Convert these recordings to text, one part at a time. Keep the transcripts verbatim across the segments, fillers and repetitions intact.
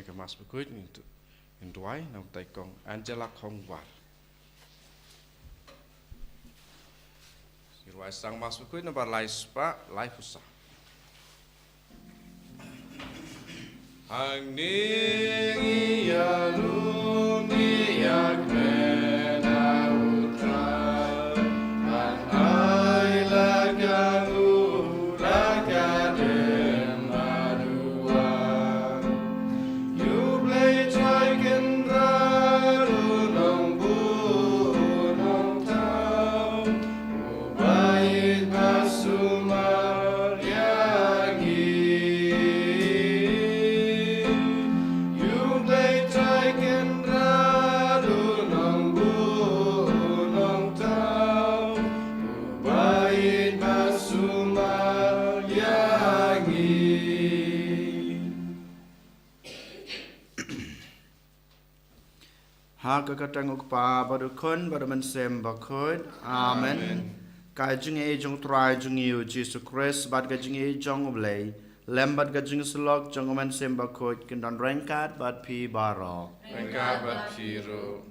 Ka Mass Bakhuid ngin duwai na u tai kong Angela Khongwar. Ngin duwai sang Mass Bakhuid na ba lai spah lai pusa. Ang ning ïa lung ïa kmen a u Trai, an ai la ka ngu la ka dem a duwai. Ïa u Blei Trai Kynrad u nongbuh u nongthaw, u ba ïeit ba sumar ïa ngi. Ïa u Blei Trai Kynrad u nongbuh u nongthaw, u ba ïeit ba sumar ïa ngi. Ha ka kyrteng u Kpa bad u Khun bad u Mynsiem Bakhuid. Amen. Amen. Ka jingïeit jong u Trai jong ngi u Jisu Khrist bad ka jingïeit jong u Blei, lem bad ka jingïasyllok jong u Mynsiem Bakhuid kin don ryngkat bad phi baroh. Ryngkat bad phi ruh.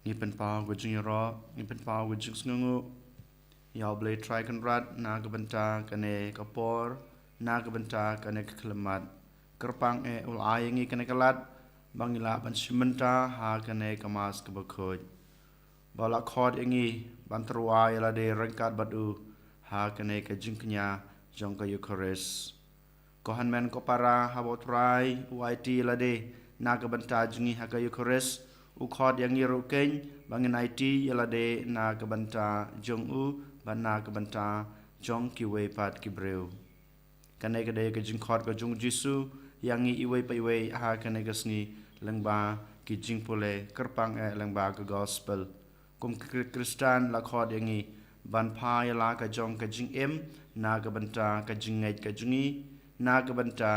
Ngi pynpaw ka jingïaroh, ngi pynpaw ka jingsngewnguh ïa u Blei Trai Kynrad na ka bynta kane ka por, na ka bynta kane ka khyllipmat. Kyrpang eh u la ai ïa ngi kane ka lad ba ngi lah ban shim bynta ha kane ka Mass kaba khuid. Ba u la khot ïa ngi ban tyrwa ïa lade ryngkat bad u ha kane ka jingkñia jong ka Eukharist. Ko hynmen ko para, haba u Trai u aiti ïa lade na ka bynta jong ngi ha ka Eukharist, u khot ïa ngi ruh keiñ ba ngin aiti ïa lade na ka bynta jong u bad na ka bynta jong kiwei pat ki briew. Kane ka dei ka jingkhot ka jong u Jisu ïa ngi iwei pa iwei ha kane ka sngi lyngba ki jingpule, kyrpang eh lyngba ka Gospel. Kum ki Khristan la khot ïa ngi ban phai ïa la ka jong ka jingim na ka bynta ka jingngeit ka jong ngi, na ka bynta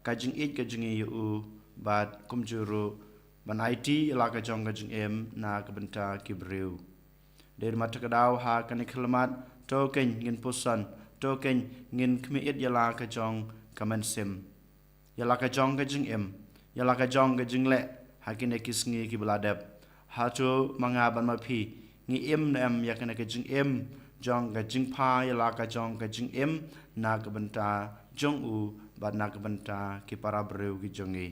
ka jingïeit ka jong ngi ïa u, bad kumjuh ruh ban aiti ïa la ka jong ka jingim na ka bynta ki briew. Dei ma ta ka daw ha kane ka khyllipmat, to keiñ ngin puson, to keiñ ngin khmih ïa la ka jong ka mynsiem, ïa la ka jong ka jingim, ïa la ka jong ka jingleh ha kine ki sngi kiba la dep. Hato ma nga bad ma phi ngi im ne em ïa kane ka jingim jong ka jingphai ïa la ka jong ka jingim na ka bynta jong u bad na ka bynta ki para briew ki jong ngi?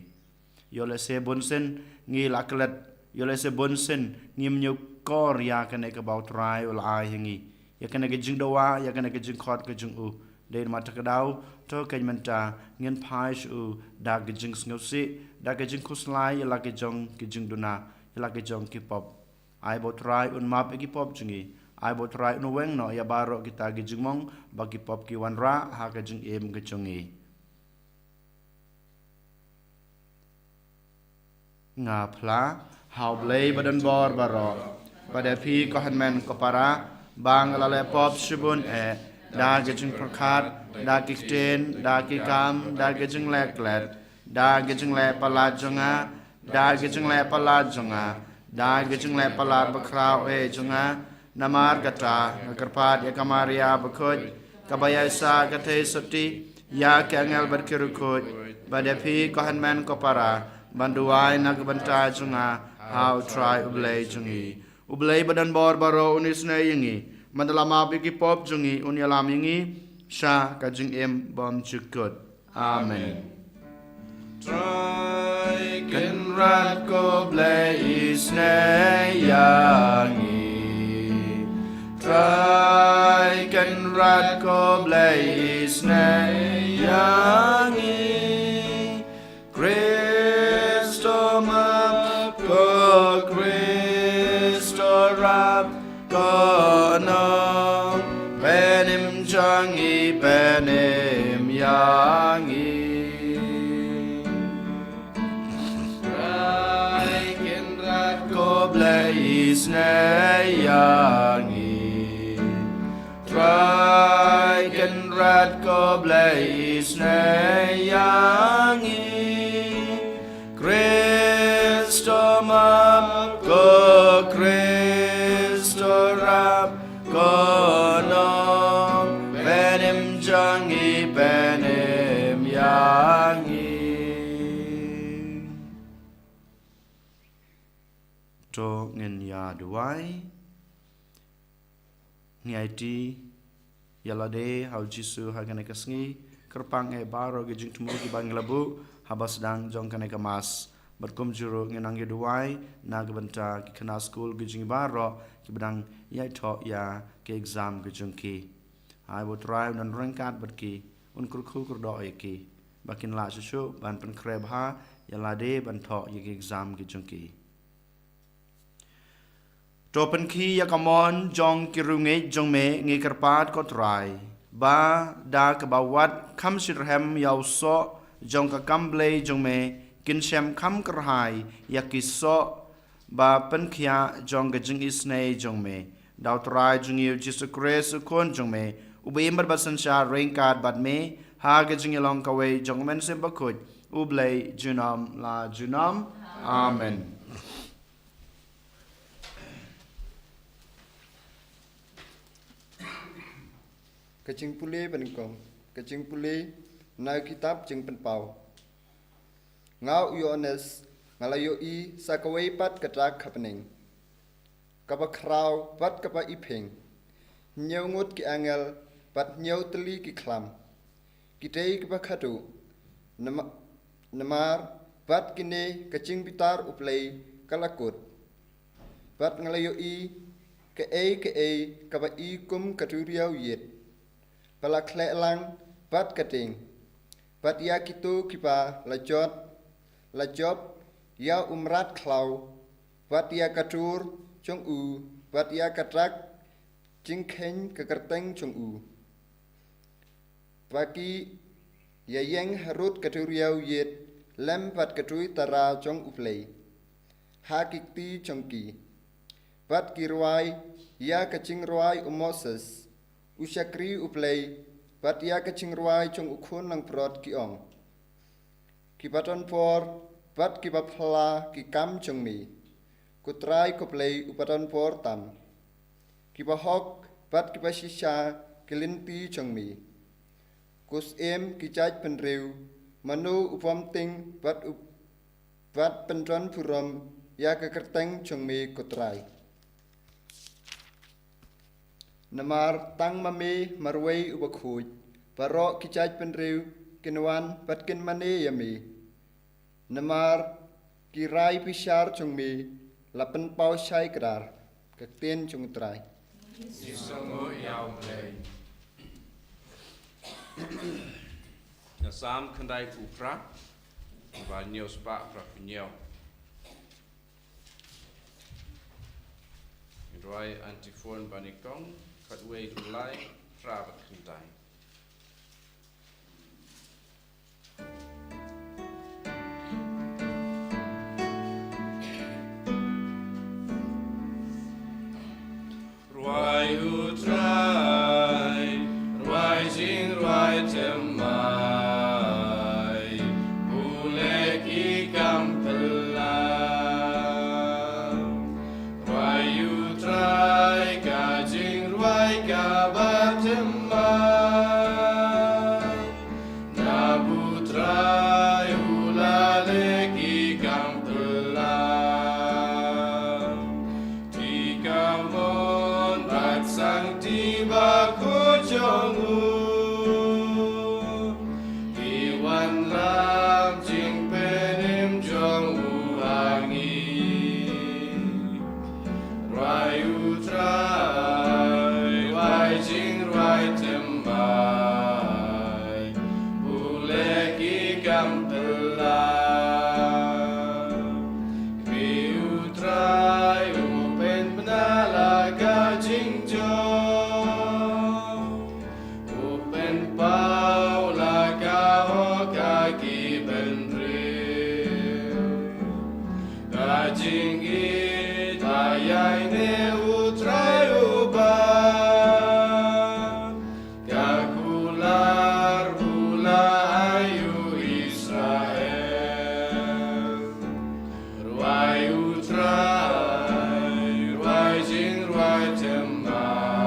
Ïoh lehse bunsien ngi la klet, ïoh lehse bunsien ngim ñiewkor ïa kane kaba u Trai u la ai ha ngi, ïa kane ka jingdawa, ïa kane ka jingkhot ka jong u. Dei ma ta ka daw, to keiñ mynta ngin phai sha u da ka jingsngewsih, da ka jingkhuslai ïa la ka jong ka jingduna, ïa la ka jong ki pop. Ai ba u Trai un map ïa ki pop jong ngi. Ai ba u Trai un weng noh ïa baroh kita ki jingmong ba ki pop ki wanrah ha ka jingim ka jong ngi. Nga phla ha u Blei ba don bor baroh, bad ïa phi ko hynmen ko para, ba nga la leh pop shibun eh, da ki jingpyrkhat, da ki ktien, da ki kam, da ki jingleh klet, da ki jingleh palat jong nga, da ki jingleh palat jong nga, da ki jingleh palat bakhraw eh jong nga. Namar kata nga kyrpad ïa ka Maria bakhuid, kaba ïaisah ka theisotti, ïa ki angel bad ki riewkhuid, bad ïa phi ko hynmen ko para, ban duwai na ka bynta jong nga ha u Trai u Blei jong ngi. U Blei ba don bor baroh un isynei ïa ngi, ban da la map ïa ki pop jong ngi, un ïalam ïa ngi sha ka jingim bymjukut. Amen. Trai Kynrad ko Blei isynei ïa ngi. Trai Kynrad ko Blei isynei ïa ngi. Khrist to map ko, Khrist to rap ko, nongpynim jong ngi pynim ïa ngi. Trai Kynrad ko Blei isynei ïa ngi. Trai Kynrad ko Blei isynei ïa ngi. Khrist to map ko, Khrist to rap ko, nongpynim jong ngi pynim ïa ngi. Duwai. Ngi aiti ïa lade ha u Jisu ha kane ka sngi. Kyrpang ïa baroh ki jingthmu kiba ngi la buh haba sdang jong kane ka Mass. Bad kumjuh ruh ngi nang ïa duwai na ka bynta ki khynnah skul ki jong ngi baroh kiba dang ïai thoh ïa ki exam ki jong ki. Ai ba u Trai un nang ryngkat bad ki, un kyrkhu kyrdoh ïa ki ba kin lah shuh shuh ban pynkhreh bha ïa lade ban thoh ïa ki exam ki jong ki. To pynkhih ïa ka mon jong ki riewngeit jong me, ngi kyrpad ko Trai, ba da kaba wad kham shitrhem ïa u soh jong ka kam blei jong me, kin shem kham kyrhai ïa ki soh ba pynkhiah jong ka jingisynei jong me. Da u Trai jong ngi u Jisu Khrist u Khun jong me, uba im bad ba synshar ryngkat bad me ha ka jingïalong kawei jong u Mynsiem Bakhuid, U Blei junom la junom. Amen. Ka jingpule ba nyngkong, ka jingpule na ka kitab Jingpynpaw. Nga u Ïoannis nga la ïohi sa kawei pat ka dak ha bneng, kaba khraw bad kaba iphieng, hynñiew ngut ki angel bad hynñiew tylli ki khlam, ki dei kiba khadduh, nama-, namar bad kine ka jingbitar U Blei ka la kut. Bad nga la ïohi kaei kaei kaba i kum ka duriaw ïit, ba la khleh lang bad ka ding, bad ïa kito kiba la jot, la jop ïa u mrad khlaw, bad ïa ka dur jong u, bad ïa ka dak jingkheiñ ka kyrteng jong u. Ba ki ïaïeng harud ka duriaw ïit lem bad ka dui tara jong U Blei ha ki kti jong ki. Bad ki rwai ïa ka jingrwai u Moses, u shakri U Blei, bad ïa ka jingrwai jong u khun langbrot, ki ong: Kiba don bor bad kiba phylla ki kam jong me, ko Trai ko Blei uba don bor tam. Kiba hok bad kiba shisha ki lynti jong me. Ko Syiem ki jaitbynriew, mano u bym tieng bad u, bad pyndon burom ïa ka kyrteng jong me, ko Trai? Namar tang ma me marwei uba khuid, baroh ki jaitbynriew kin wan bad kin mane ïa me. Namar ki rai bishar jong me la pynpaw shai kdar. Ka ktien jong U Trai. Jisu ngu ïa U Blei. Na Salm khyndai phew phra, ba hynñiew spah phra phew hynñiew. Rwai antiphon ba nyngkong, khatwei, khatlai, phra bad khyndai. Rwai U Trai, rwai jingrwai thymmai, pule ki kam phylla. Rwai U Trai ka jingrwai kaba thymmai. Namar U Trai u la leh ki kam phylla. Te ka mon bad sangti bakhuid jong u, ki wanlam jingpynim jong u ha ngi. Rwai U Trai, rwai jingrwai thymmai, pule ki kam phylla. Kmie U Trai u pynbna la ka jingjop, u pynpaw la ka hok ha ki bynriew. Ka jingïeit ba ïaineh U Trai uba ka kular u la ai ïa u Israel. Rwai U Trai, rwai jingrwai thymmai.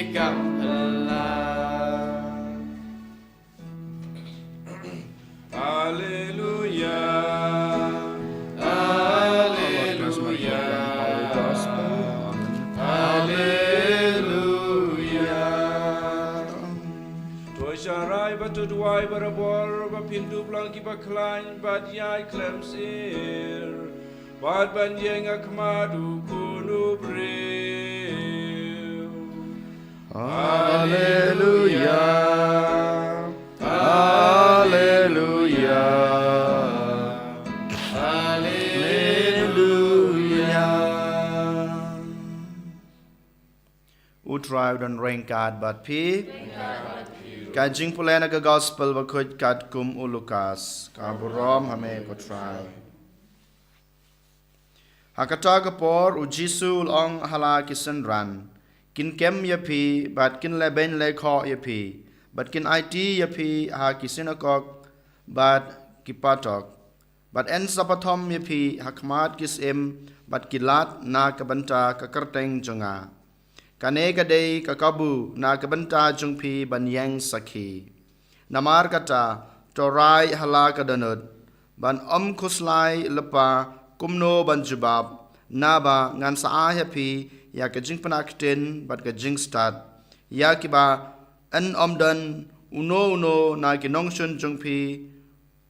Kam Allah. Alleluia. Alleluia. Alleluia. To sharai ba to duwai barabor ba phin dup lang ki bakhlain bad ïai khlem sir. Bad ban ïeng ha khmat u khun u briew. Alleluia. Alleluia. Alleluia. U Trai u don ryngkat bad phi. Ka jingpule na ka gospel bakhuid katkum u Lukas. Ka burom ha me ko Trai. Ha kata ka por u Jisu u la ong ha la ki synran, kin kem ïa phi, bad kin lehbeiñ lehkhoh ïa phi, bad kin aiti ïa phi ha ki synagog bad ki patok, bad yn sa pathom ïa phi ha khmat ki syiem bad ki lad na ka bynta ka kyrteng jong nga. Kane ka dei ka kabu na ka bynta jong phi ban ïeng sakhi. Namar kata, to rai ha la ka dohnud, ban ym khuslai lypa kumno ban jubab, naba ngan sa ai ha phi ïa ka jingpynneh ktien bad ka jingstad, ïa kiba yn ym don uno uno na ki nongshun jong phi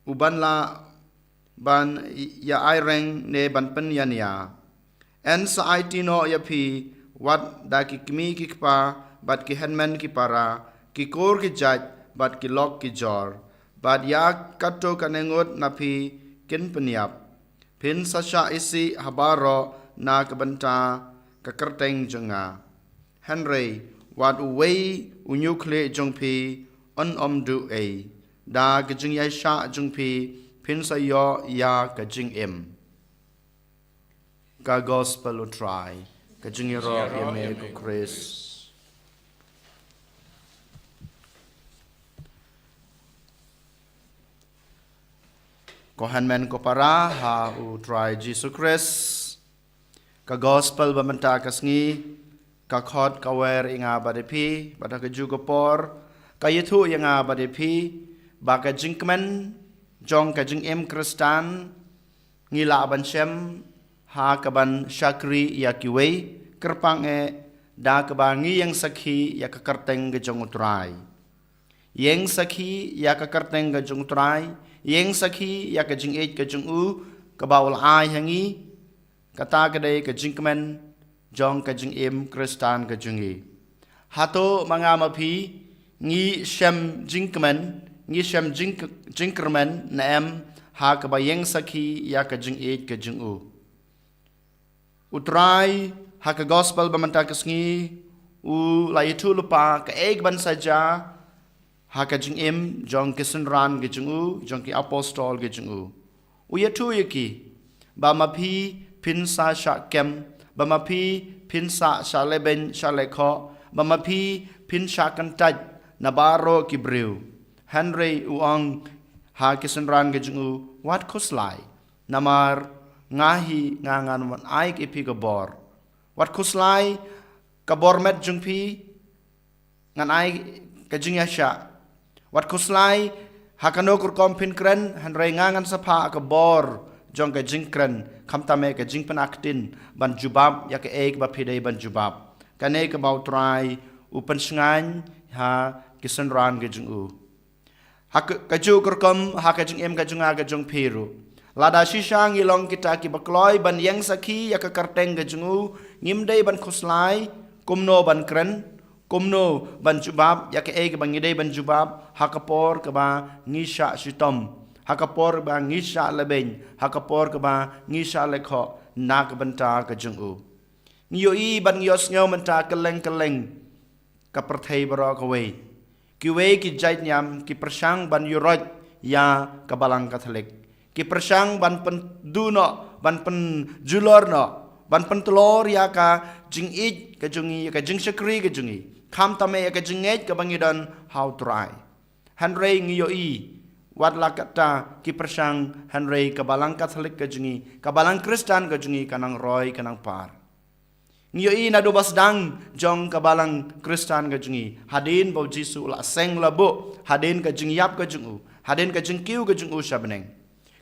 u ban lah ban ïa aireng ne ban pynïania. Yn sa aiti noh ïa phi wat da ki kmie ki kpa, bad ki hynmen ki para, ki kur ki jait, bad ki lok ki jor, bad ïa katto katne ngut na phi kin pynïap. Phin sa shah isih ha baroh na ka bynta ka kyrteng jong nga. Hynrei wat uwei u ñiewkhlieh jong phi un ym duh ei. Da ka jingïaishah jong phi phin sa ïoh ïa ka jingim. Ka gospel u Trai. Ka jingïaroh ïa me ko Khrist. Ko hynmen ko para ha u Trai Jisu Khrist. Ka gospel ba mynta ka sngi ka khot ka wer ïa nga bad ïa phi, bad ha kajuh ka por ka ïathuh ïa nga bad ïa phi ba ka jingkmen jong ka jingim Khristan ngi lah ban shem ha kaban shakri ïa kiwei, kyrpang eh da kaba ngi ïeng sakhi ïa ka kyrteng ka jong u Trai. Ïeng sakhi ïa ka kyrteng ka jong u Trai, ïeng sakhi ïa ka jingïeit ka jong u kaba u la ai ha ngi. Kata ka dei ka jingkmen jong ka jingim Khristan ka jong ngi. Hato ma nga ma phi ngi shem jingkmen, ngi shem jing, jingkyrmen ne em ha kaba ïeng sakhi ïa ka jingïeit ka jong u? U Trai ha ka gospel ba mynta ka sngi u la ïathuh lypa kaei kaban sa jia ha ka jingim jong ki synran ki jong u, jong ki apostol ki jong u. U ïathuh ïa ki ba ma phi phin sa shah kem, ba ma phi phin sa shah lehbeiñ shah lehkhoh, ba ma phi phin shah kyntait na baroh ki briew. Hynrei u ong ha ki synran ki jong u, wat khuslai. Namar nga hi nga ngan wan ai ïa phi ka bor. Wat khuslai ka bor met jong phi ngan ai ka jingïaishah. Wat khuslai ha kano ka rukom phin kren, hynrei nga ngan sa phah ka bor jong ka jingkren, khamtam eh ka jingpynneh ktien ban jubab ïa kaei kaba phi dei ban jubab. Kane kaba u Trai u pynshngaiñ ha ki synran ki jong u. Ha ka, kajuh ka rukom ha ka jingim ka jong nga ka jong phi ruh. Lada shisha ngi long kita kiba kloi ban ïeng sakhi ïa ka kyrteng ka jong u, ngim dei ban khuslai kumno ban kren, kumno ban jubab ïa kaei kaba ngi dei ban jubab ha ka por kaba ngi shah shitom, ha ka por kaba ngi shah lehbeiñ, ha ka por kaba ngi shah lehkhoh na ka bynta ka jong u. Ngi ïohi bad ngi ïohsngew mynta kylleng kylleng ka pyrthei baroh kawei. Kiwei ki jait niam ki pyrshang ban ïuroit ïa ka Balang Katholik. Ki pyrshang ban pynduh noh, ban pynjulor noh, ban pyntylor ïa ka jingïeit ka jong ngi, ïa ka jingshakri ka jong ngi. Khamtam eh ïa ka jingngeit kaba ngi don ha u Trai. Hynrei ngi ïohi wat la katta ki pyrshang, hynrei ka Balang Katholik ka jong ngi, ka Balang Khristan ka jong ngi ka nang roi ka nang par. Ngi ïohi naduh ba sdang jong ka balang Khristan ka jong ngi, hadien ba u Jisu u la seng la buh, hadien ka jingïap ka jong u, hadien ka jingkiew ka jong u sha bneng,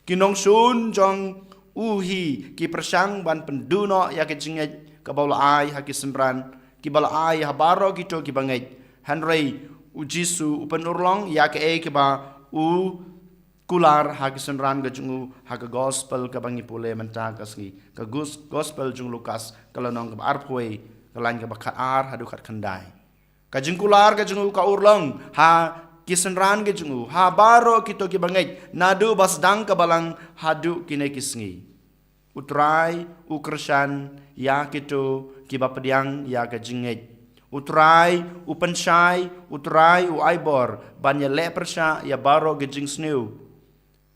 ki nongshun jong u hi ki pyrshang ban pynduh noh ïa ka jingngeit kaba u la ai ha ki synran kiba la ai ha baroh kito kiba ngeit. Hynrei u Jisu u pynurlong ïa kaei kaba u kular ha ki synran ka jong u ha ka gospel kaba ngi pule mynta ka sngi, ka gus-, gospel jong u Lukas, ka lynnong kaba arphew, ka lain kaba khatar haduh khatkhyndai. Ka jingkular ka jong u ka urlong ha ki synran ka jong u, ha baroh kito kiba ngeit, naduh ba sdang ka balang haduh kine ki sngi. U Trai u kyrshan ïa kito kiba pdiang ïa ka jingngeit. U Trai u pynshai, u Trai u ai bor ban ïaleh pyrshah ïa baroh ka jingsniew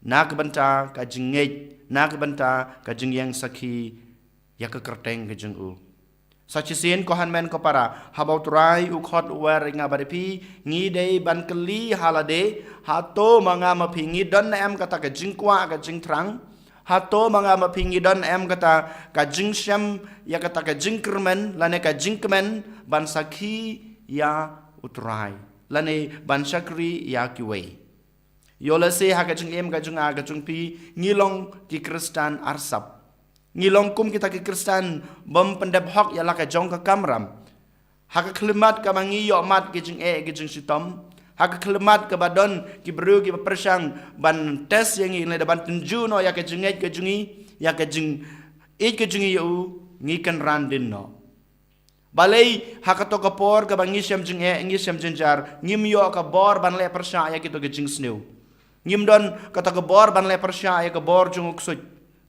na ka bynta ka jingngeit, na ka bynta ka jingïeng sakhi ïa ka kyrteng ka jong u. Sa shisien, ko hynmen ko para, haba u Trai u khot u wer ïa nga bad ïa phi, ngi dei ban kylli ha lade, hato ma nga ma phi ngi don ne em kata ka jingkwah ka jingthrang? Hato ma nga ma phi ngi don ne em kata ka jingshem ïa kata ka jingkyrmen lane ka jingkmen ban sakhi ïa u Trai lane ban shakri ïa kiwei? Ïoh lehse ha ka jingim ka jong nga ka jong phi ngi long ki Khristan arsap. Ngi long kum kita ki Khristan bym pyndep hok ïa la ka jong ka kamram. Ha ka khyllipmat kaba ngi ïohmat ki jingeh ki jingshitom, ha ka khyllipmat kaba don ki briew kiba pyrshang ban test ïa ngi, lane ban tynjuh noh ïa ka jingngeit ka jong ngi, ïa ka jingïeit ka jong ngi ïa u, ngi kynran dien noh. Balei ha kato ka por kaba ngi shem jingeh, ngi shem jynjar, ngim ïoh ka bor ban leh pyrshah ïa kito ki jingsniew? Ngim don kata ka bor ban leh pyrshah ïa ka bor jong u ksuid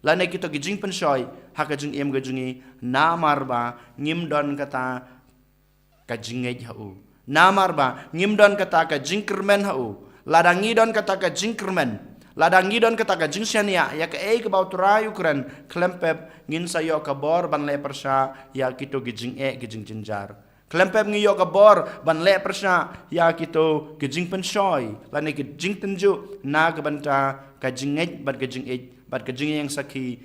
lane kito ki jingpynshoi ha ka jingim ka jong ngi, namar ba ngim don kata ka jingngeit ha u, namar ba ngim don kata ka jingkyrmen ha u. Lada ngi don kata ka jingkyrmen, lada ngi don kata ka jingshaniah ïa kaei kaba u Trai u kren, khlem pep ngin sa ïoh ka bor ban leh pyrshah ïa kito ki jingeh ki jingjynjar. Khlem pep ngi ïoh ka bor ban leh pyrshah ïa kito ki jingpynshoi lane ki jingtynjuh na ka bynta ka jingngeit bad ka jingïeit bad ka jingïeng sakhi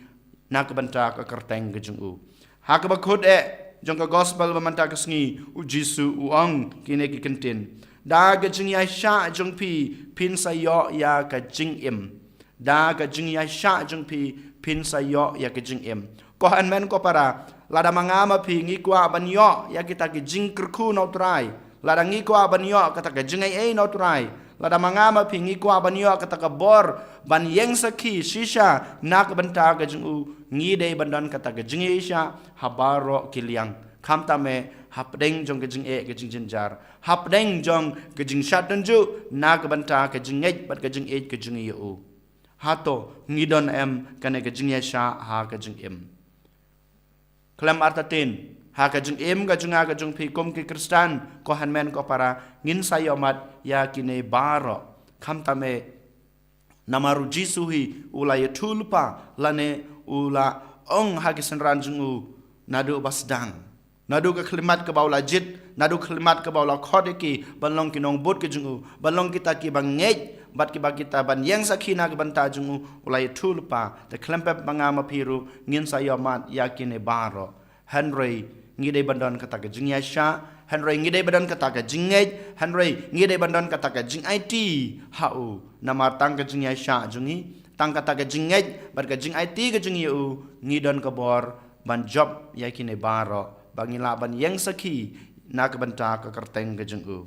na ka bynta ka kyrteng ka jong u. Ha kaba kut eh jong ka gospel ba mynta ka sngi, u Jisu u ong kine ki kyntien: Da ka jingïaishah jong phi phin sa ïoh ïa ka jingim. Da ka jingïaishah jong phi phin sa ïoh ïa ka jingim. Ko hynmen ko para, lada ma nga ma phi ngi kwah ban ïoh ïa kita ki jingkyrkhu na u Trai, lada ngi kwah ban ïoh kata ka jingaiei na u Trai, lada ma nga ma phi ngi kwah ban ïoh kata ka bor ban ïeng sakhi shisha na ka bynta ka jong u, ngi dei ban don kata ka jingïaishah ha baroh ki liang, khamtam eh hapdeng jong ka jingeh ka jingjynjar, hapdeng jong ka jingshah tynjuh na ka bynta ka jingngeit bad ka jingïeit ka jong ngi ïa u. Hato ngi don em kane ka jingïaishah ha ka jingim? Khlem artatien, ha ka jingim ka jong nga ka jong phi kum ki Khristan, ko hynmen ko para, ngin sa ïohmat ïa kine baroh. Khamtam eh, namar u Jisu hi u la ïathuhlypa lane u la ong ha ki synran jong u naduh ba sdang, naduh ka khyllipmat kaba u la jied, naduh ka khyllipmat kaba u la khot ïa ki ban long ki nongbud ka jong u, ban long kita kiba ngeit bad kiba kita ban ïeng sakhi na ka bynta jong u, u la ïathuhlypa. Te khlem pep ma nga ma phi ruh ngin sa ïohmat ïa kine baroh. Hynrei ngi dei ban don kata ka jingïaishah, hynrei ngi dei ban don kata ka jingngeit, hynrei ngi dei ban don kata ka jingaiti ha u. Namar tang ka jingïaishah jong ngi, tang kata ka jingngeit bad ka jingaiti ka jong ngi ïa u, ngi don ka bor ban jop ïa kine baroh, ba ngi lah ban ïeng sakhi na ka bynta ka kyrteng ka jong u.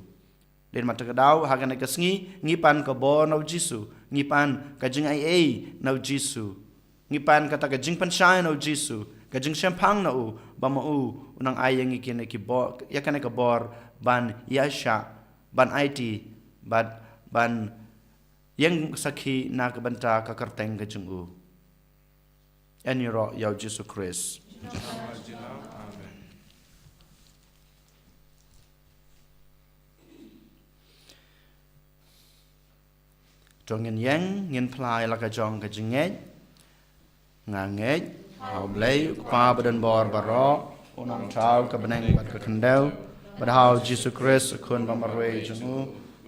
Dei namar kata ka daw ha kane ka sngi ngi pan ka bor na u Jisu, ngi pan ka jingaiei na u Jisu, ngi pan kata ka jingpynshai na u Jisu, ka jingshemphang na u, ba ma u u nang ai ïa ngi kine ki bor, ïa kane ka bor ban ïaishah, ban aiti bad ban ïeng sakhi na ka bynta ka kyrteng ka jong u. Yn ïaroh ïa u Jisu Khrist. To ngin ïeng, ngin phla ïa la ka jong ka jingngeit. Nga ngeit ha U Blei, U Kpa ba don bor baroh, U Nongthaw ka bneng bad ka khyndew, bad ha U Jisu Khrist, U Khun ba marwei jong u,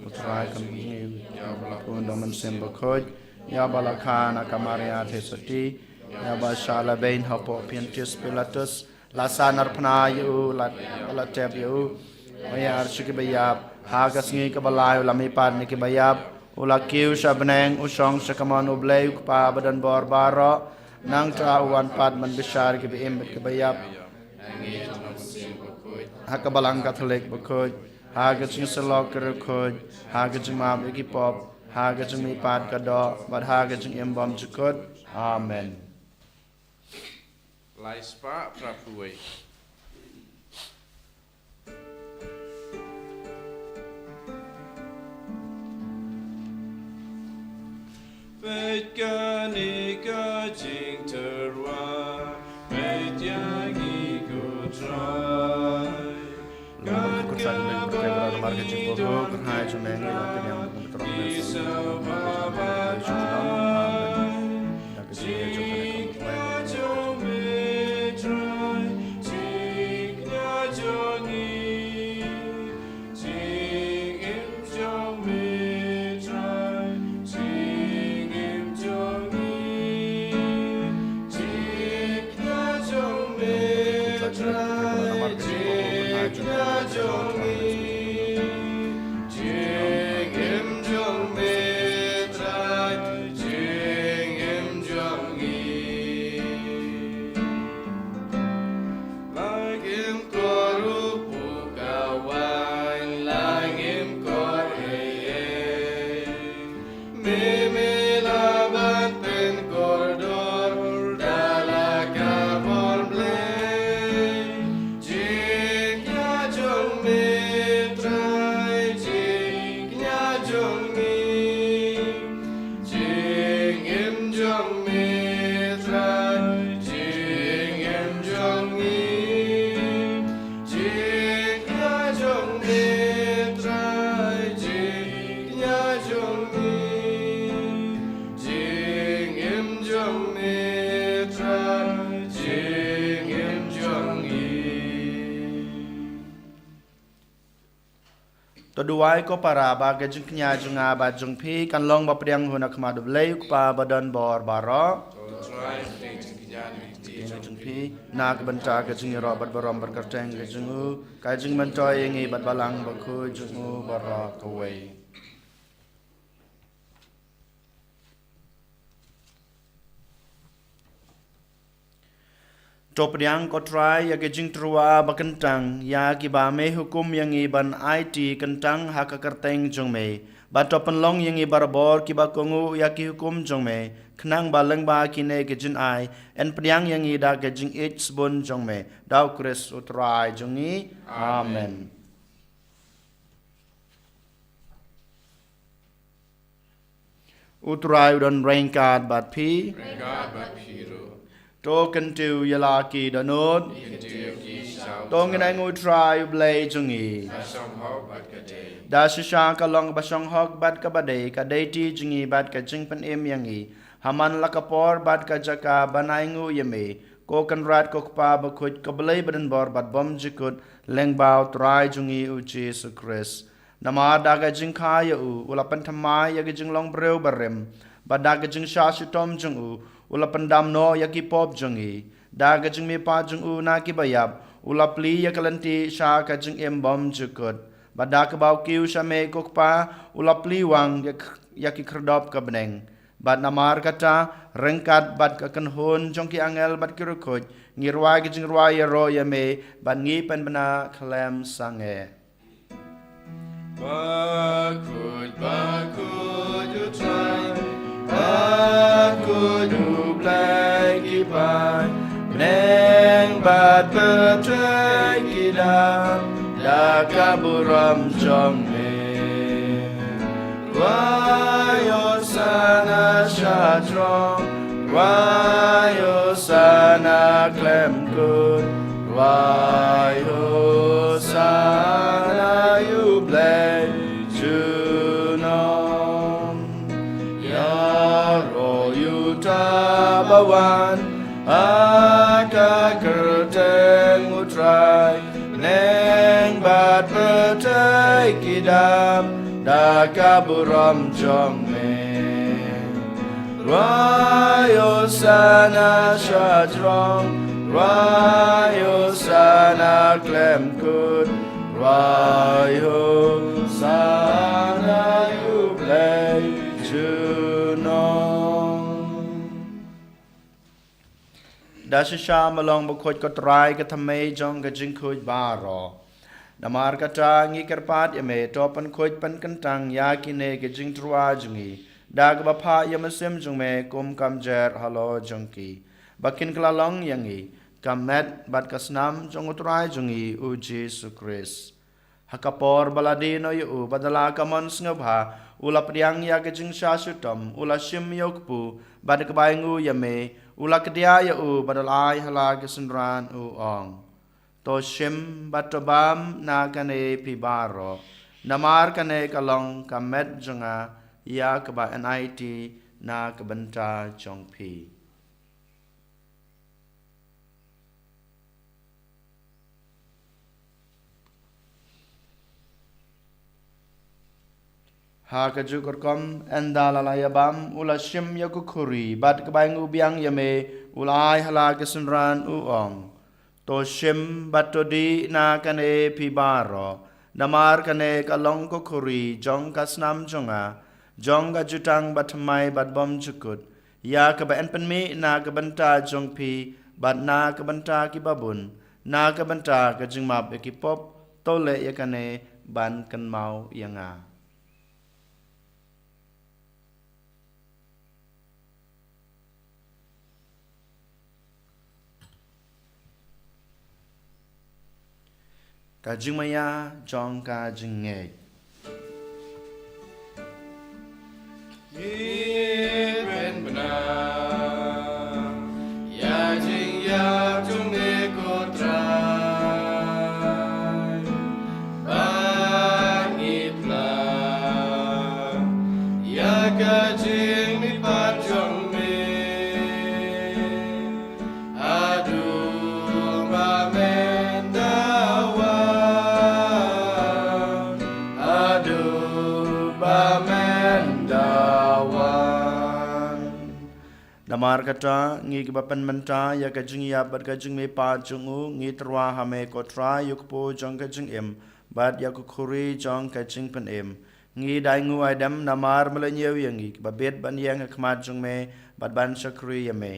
U Trai ka mihngi, ïa ba la pun da U Mynsiem Bakhuid, ïa ba la kha na ka Maria Theisotti, ïa ba shah lehbeiñ hapoh Pontius Pilatus, La sahnarphna ïa u, la, la tep ïa u. Maya sha kiba ïap, ha ka sngi kaba lai u la mihpat na kiba ïap. U la kiew sha bneng, u shong sha kamon U Blei U Kpa ba don bor baroh. Nangta u wan pat ban bishar ïa kiba im bad kiba ïap ha ka balang Katholik bakhuid. Ha ka jingsyllok ka riewkhuid, ha ka jingmap ïa ki pop, ha ka jingmihpat ka doh, bad ha ka jingim bymjukut. Amen. Lai spah phra phew wei. Peit kane ka jingtyrwa, peit ïa ngi ko Trai. Kat kaba kyrhai jong me, ngi la pynïang kum ka tyrwa me. Amen. Langim kor u pukawang, langim kor ei ei. Me me la ban pynkordor da la ka bor Blei. Jingkñia jong me Trai, jingkñia jong ngi. Jingim jong me Trai, jingim jong ngi. Jingkñia jong me Trai, jingkñia jong ngi. Jingim jong me Trai, jingim jong ngi. To duwai ko para ba ka jingkñia jong nga bad jong phi kan long ba pdiang hun ha khmat U Blei U Kpa ba don bor baroh. To Trai, pdiang jingkñia jong phi na ka bynta ka jingïaroh bad burom bad kyrteng ka jong u, ka jingmyntoi ïa ngi bad balang bakhuid jong u baroh kawei. To pdiang ko Trai ïa ki jingtyrwa ba kyntang ïa kiba me hukum ïa ngi ban aiti kyntang ha ka kyrteng jong me. Bad to pynlong ïa ngi barabor kiba kohnguh ïa ki hukum jong me, khnang ba lyngba kine ki jingai yn pdiang ïa ngi da ka jingïeit sbun jong me. Da U Khrist U Trai jong ngi. Amen. Amen. U Trai u don ryngkat bad phi. Ryngkat bad phi ruh. To kyntiew ïa la ki dohnud. Kyntiew ki sha U Trai. To ngin ainguh U Trai U Blei jong ngi. Ka shong hok bad ka dei. Da shisha ka long ba shong hok bad kaba dei, ka dei ti jong ngi bad ka jingpynim ïa ngi. Ha man la ka por bad ka jaka ban ainguh ïa me, ko Kynrad ko Kpa bakhuid, ko Blei badonbor bad bymjukut, lyngba U Trai jong ngi U Jisu Khrist. Namar da ka jingkha ïa u, u la pynthymmai ïa ka jinglong briew barim, bad da ka jingshah shitom jong u, u la pyndam noh ïa ki pop jong ngi. Da ka jingmihpat jong u na kiba ïap, u la plie ïa ka lynti sha ka jingim bymjukut. Bad da kaba u kiew sha me ko Kpa, u la plie wang ïa k-, ïa ki khyrdop ka bneng. Bad namar kata, ryngkat bad ka kynhun jong ki angel bad ki riewkhuid, ngi rwai ka jingrwai ïaroh ïa me, bad ngi pynbna khlem sangeh. Bakhuid, bakhuid U Trai, bakhuid U Blei ki paid, bneng bad pyrthei ki dap da ka burom jong me. Rwai Hosana sha throng, rwai Hosana khlem kut, rwai Hosana ïa U Blei junom. Ïaroh ïa uta ba wan ha ka kyrteng U Trai, bneng bad pyrthei ki dap da ka burom jong me. Rwai Hosana sha throng, Rwai Hosana khlem kut, rwai Hosana ïa U Blei junom. Da shisha ma long bakhuid ko Trai, ka thymmei jong ka jingkhuid baroh. Namar kata ngi kyrpad ïa me, to pynkhuid pynkyntang ïa kine ki jingtyrwa jong ngi da kaba phah ïa u Mynsiem jong me kum ka mjer halor jong ki, ba kin kylla long ïa ngi ka met bad ka snam jong U Trai jong ngi U Jisu Khrist. Ha ka por ba la die noh ïa u, bad da la ka mon sngewbha, u la pdiang ïa ka jingshah shitom, u la shim ïa u kpu, bad da kaba ainguh ïa me, u la kdiah ïa u, bad u la ai ha la ki synran, u ong: To shim bad to bam na kane phi baroh, namar kane ka long ka met jong nga, ïa kaba yn aiti na ka bynta jong phi. Ha kajuh ka rukom, ynda la la ïa bam, u la shim ïa ka khuri, bad da kaba ainguh biang ïa me, u la ai ha la ki synran, u ong: To shim bad to dih na kane phi baroh, namar kane ka long ka khuri jong ka snam jong nga, jong ka jutang bathymmai bad bymjukut, ïa kaba yn pynmih na ka bynta jong phi bad na ka bynta ki babun, na ka bynta ka jingmap ïa ki pop. To leh ïa kane ban kynmaw ïa nga. Ka jingmaïa jong ka jingngeit. Ngi kren bynta ïa jingïap jong me ko Trai, ba ngi pla ïa ka jingmihpat jong me. Haduh ba men da wan, haduh ba men da wan. Namar kata, ngi kiba pynmynta ïa ka jingïap bad ka jingmihpat jong u, ngi tyrwa ha me ko Trai, ïa u kpu jong ka jingim bad ïa ka khuri jong ka jingpynim. Ngi da ainguh aidem namar me la ñiew ïa ngi kiba bit ban ïeng ha khmat jong me bad ban shakri ïa me.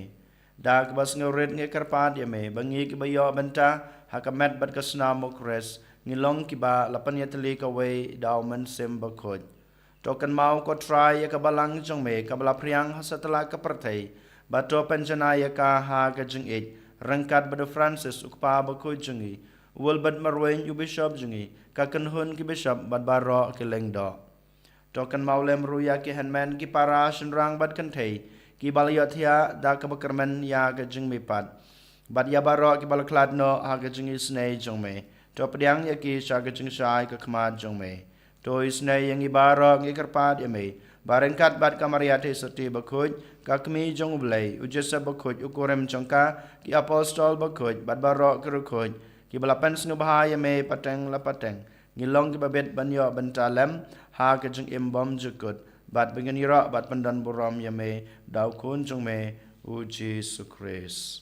Da kaba sngewrit ngi kyrpad ïa me ba ngi kiba ïoh bynta ha ka met bad ka snam u Khrist, ngi long kiba la pynïatylli kawei da u Mynsiem Bakhuid. To kynmaw ko Trai ïa ka balang jong me kaba la phriang ha satlak ka pyrthei, bad to pynjanai ïa ka ha ka jingïeit ryngkat bad u Francis u kpa bakhuid jong ngi, u Wilbert Marwein u bishop jong ngi, ka kynhun ki bishop bad baroh ki lyngdoh. To kynmaw lem ruh ïa ki hynmen ki para shynrang bad kynthei kiba la ïohthiah da kaba kyrmen ïa ka jingmihpat, bad ïa baroh kiba la khlad noh ha ka jingisynei jong me. To pdiang ïa ki sha ka jingshai ka khmat jong me. To isynei ïa ngi baroh, ngi kyrpad ïa me ba ryngkat bad ka Maria Theisotti bakhuid, ka Kmie jong u Blei, u Joseph bakhuid u kurim jong ka, ki apostol bakhuid bad baroh ki riewkhuid kiba la pynsngewbha ïa me pateng la pateng, ngin long kiba bit ban ïoh bynta lem ha ka jingim bymjukut, bad ba ngin ïaroh bad pyndonburom ïa me da u Khun jong me, u Jisu Khrist.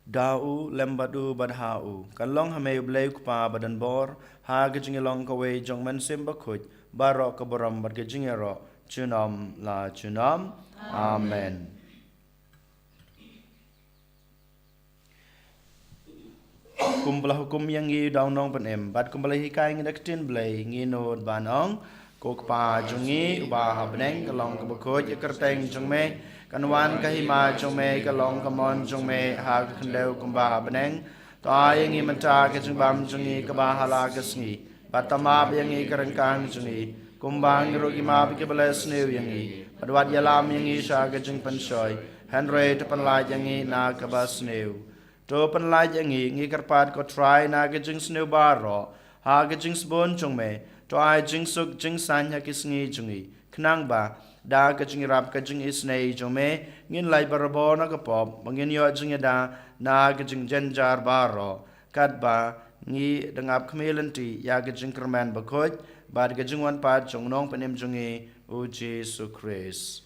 Da u, lem bad u, bad ha u, kan long ha me u Blei u Kpa badonbor, ha ka jingïalong kawei jong u Mynsiem Bakhuid, baroh ka burom bad ka jingïaroh junom la junom. Amen. Kumba la hukum ïa ngi da u Nongpynim, bad kumba la hikai ïa ngi da ka ktien Blei, ngi nud ban ong: Ko Kpa jong ngi uba ha bneng, ka long kaba khuid ïa ka kyrteng jong me, kan wan ka hima jong me, ka long ka mon jong me ha ka khyndew kumba ha bneng. To ai ïa ngi mynta ka jingbam jong ngi kaba ha la ka sngi, bad to map ïa ngi ka ryngkang jong ngi, kumba ngi ruh ngi map ïa kiba la sniew ïa ngi, bad wat ïalam ïa ngi sha ka jingpynshoi, hynrei to pynlait ïa ngi na kaba sniew. To pynlait ïa ngi, ngi kyrpad ko Trai, na ka jingsniew baroh ha ka jingsbun jong me. To ai jingsuk jingsaiñ ha ki sngi jong ngi, khnang ba da ka jingïarap ka jingisynei jong me, ngin lait barabor na ka pop, ba ngin ïoh jingïada na ka jingjynjar baroh, katba ngi dang ap khmih lynti ïa ka jingkyrmen bakhuid bad ka jingwan pat jong u Nongpynim jong ngi, U Jisu Khrist.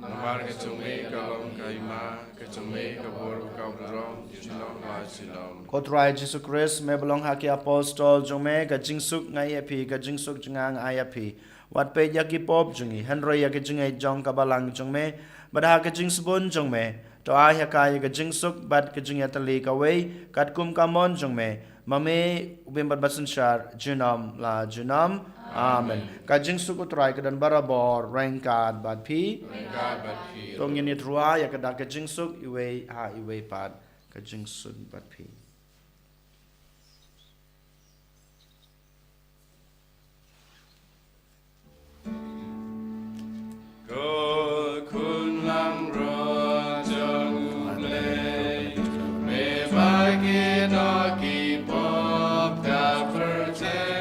Namar ka jong me ka long ka hima, ka jong me ka bor ka bdrom, junom la junom. Ko Trai Jisu Khrist, me ba long ha ki apostol jong me, ka jingsuk nga ai ïa phi, ka jingsuk jong nga nga ai ïa phi. Wat peit ïa ki pop jong ngi, hynrei ïa ka jingngeit jong ka balang jong me, bad ha ka jingsbun jong me, to ai ha ka ïa ka jingsuk bad ka jingïatylli kawei, katkum ka mon jong me, ma me u bym bad basynshar, junom la junom. Amen. Ka jingsuk u Trai ka don barabor ryngkat bad phi. Ryngkat bad phi. To ngin ïatreilang ïa ka dak ka jingsuk iwei ha iwei pat, ka jingsuk bad phi. Ko khun langbrot jong U Blei, me ba kit noh ki pop ka pyrthei,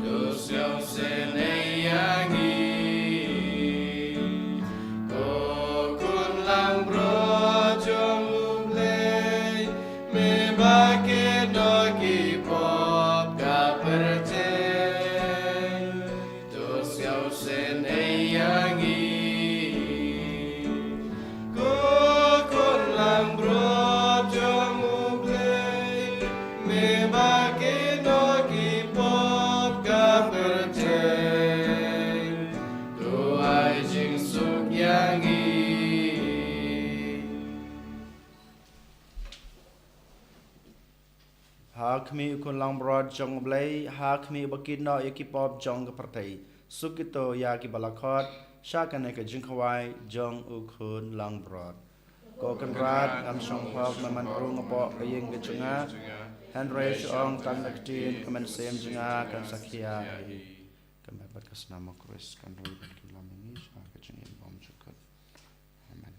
to sngewsih ïa ngi. Ko khun langbrot jong U Blei, me ba kit noh ki pop ka pyrthei, to sngewsih ïa ngi. Ko khun langbrot jong U Blei, me ba kit noh ki pop ka pyrthei, to ai jingsuk ïa ngi. Ha khmih u khun langbrot jong U Blei, ha khmih ba kit noh ïa ki pop jong ka pyrthei. Suk kito ïa ki ba la khot sha kane ka jingkhawai jong u khun langbrot. Ko Kynrad, ngam shong hok me man rung hapoh ka ïing ka jong nga, hynrei shu ong tang da ka ktien, ka mynsiem jong nga kan sa khia hi. Ka met bad ka snam u Khrist kan roi bad kan lam ïa ngi sha ka jingim bymjukut. Amen.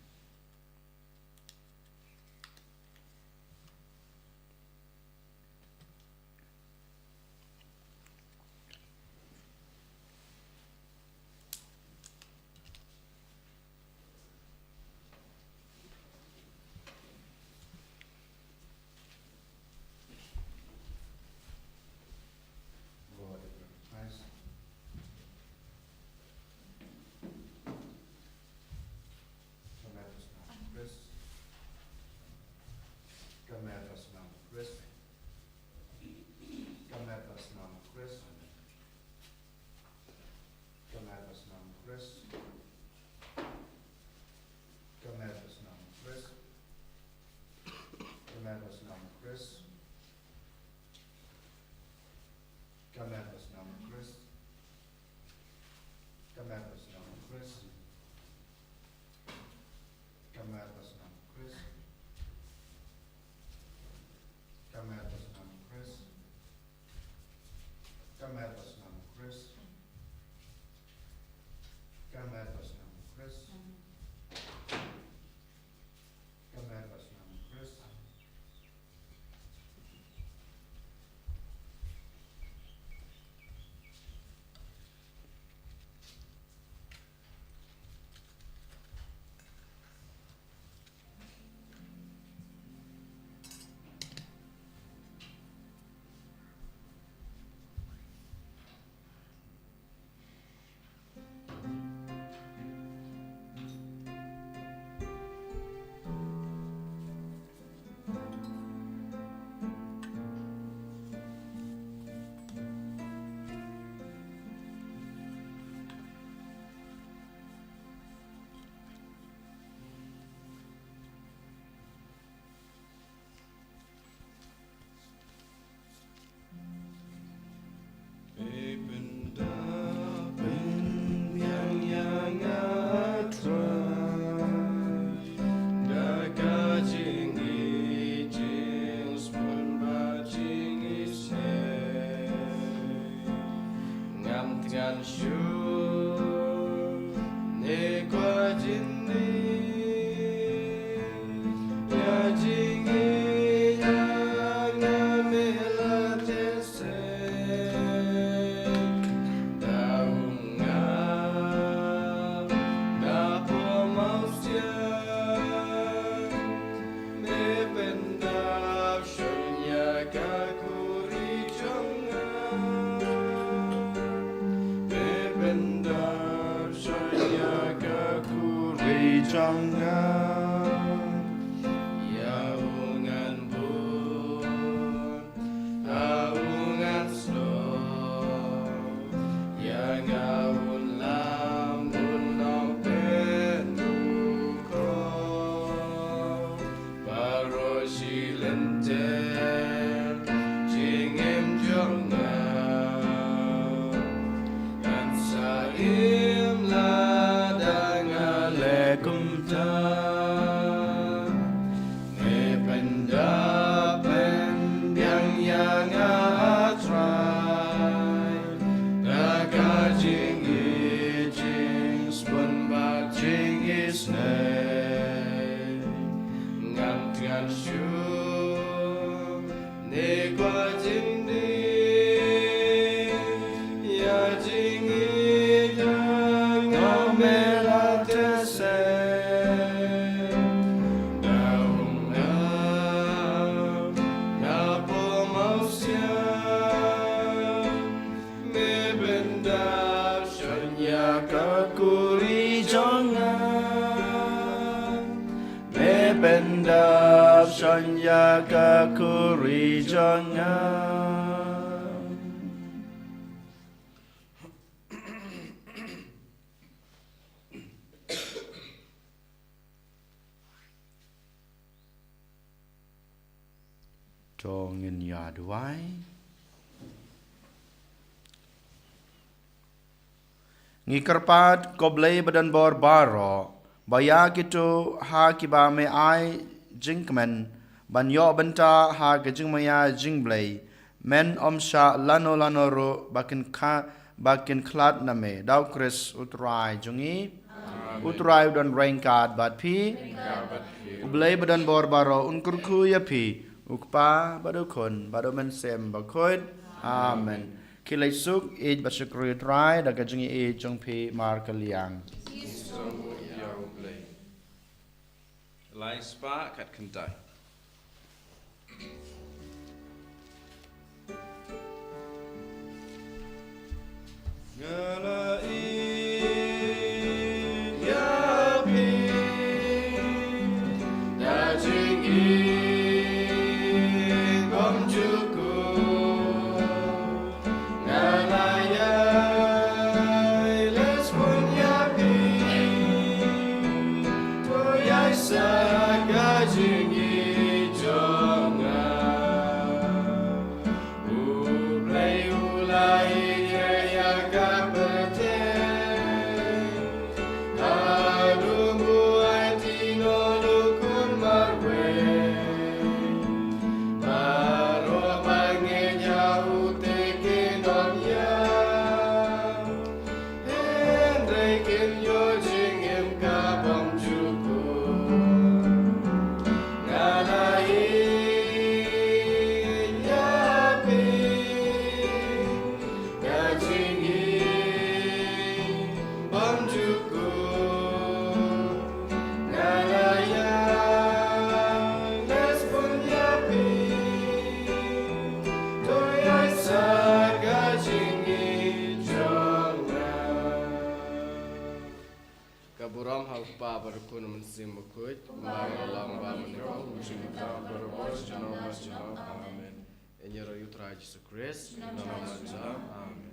Ka met bad snam u Khrist. Ka met bad snam u Khrist. Ka met bad snam u Khrist. Ka met bad snam u Khrist. Ka met bad snam u Khrist. Ka met bad snam u Khrist. Ka met bad snam u Khrist. Ka met bad snam u Khrist. Ka met bad snam u Khrist. Ka met bad snam u Khrist. Ka met bad snam u Khrist. Ka met bad snam u Khrist. Shu ne kwa jingdie, ïa jingïeit nga me la teh se. Da um nga, nga pom au sia. Me pyndap shon ïa ka khuri jong nga. Me pyndap shon ïa ka khuri jong nga. To ngin ïa duwai. Ngi kyrpad, ko Blei ba don bor baroh, ba ïa kito ha kiba me ai jingkmen ban ïoh bynta ha ka jingmaïa jong U Blei, men ym shah lano lano ruh ba kin kha-, ba kin khlad na me. Da U Khrist U Trai jong ngi. Amen. U Trai u don ryngkat bad phi. Ryngkat bad phi. U Blei ba don bor baroh un kyrkhu ïa phi, U Kpa bad U Khun bad U Mynsiem Bakhuid. Amen. Ki leit suk, ïeit bad shukri U Trai da ka jingïeit jong phi markylliang. Lai spah kat kyntai. Nga la ïeit ïa phi, da jingïeit bymjukut. Nga la ïai leh sbun ïa phi, to ïai sah ka jingïeit jong nga. U Blei u la ïeit ïa ka pyrthei, haduh ba u aiti noh u Khun marwei. Baroh ba ngeit ïa u te kin ym ïap, hynrei kin ïoh jingim ka bymjukut. Nga la ïeit ïa phi, ka jingïeit bymjukut. Nga la ïai leh sbun ïa phi, to ïai sah ka jingïeit jong nga. Ka burom ha U Kpa bad U Khun, U Mynsiem Bakhuid, kumba la long, ba mynta, u jingkyrkhu, barabor, junom junom. Amen. Ïa ngi ruh ïa U Trai Jisu Khrist. Amen.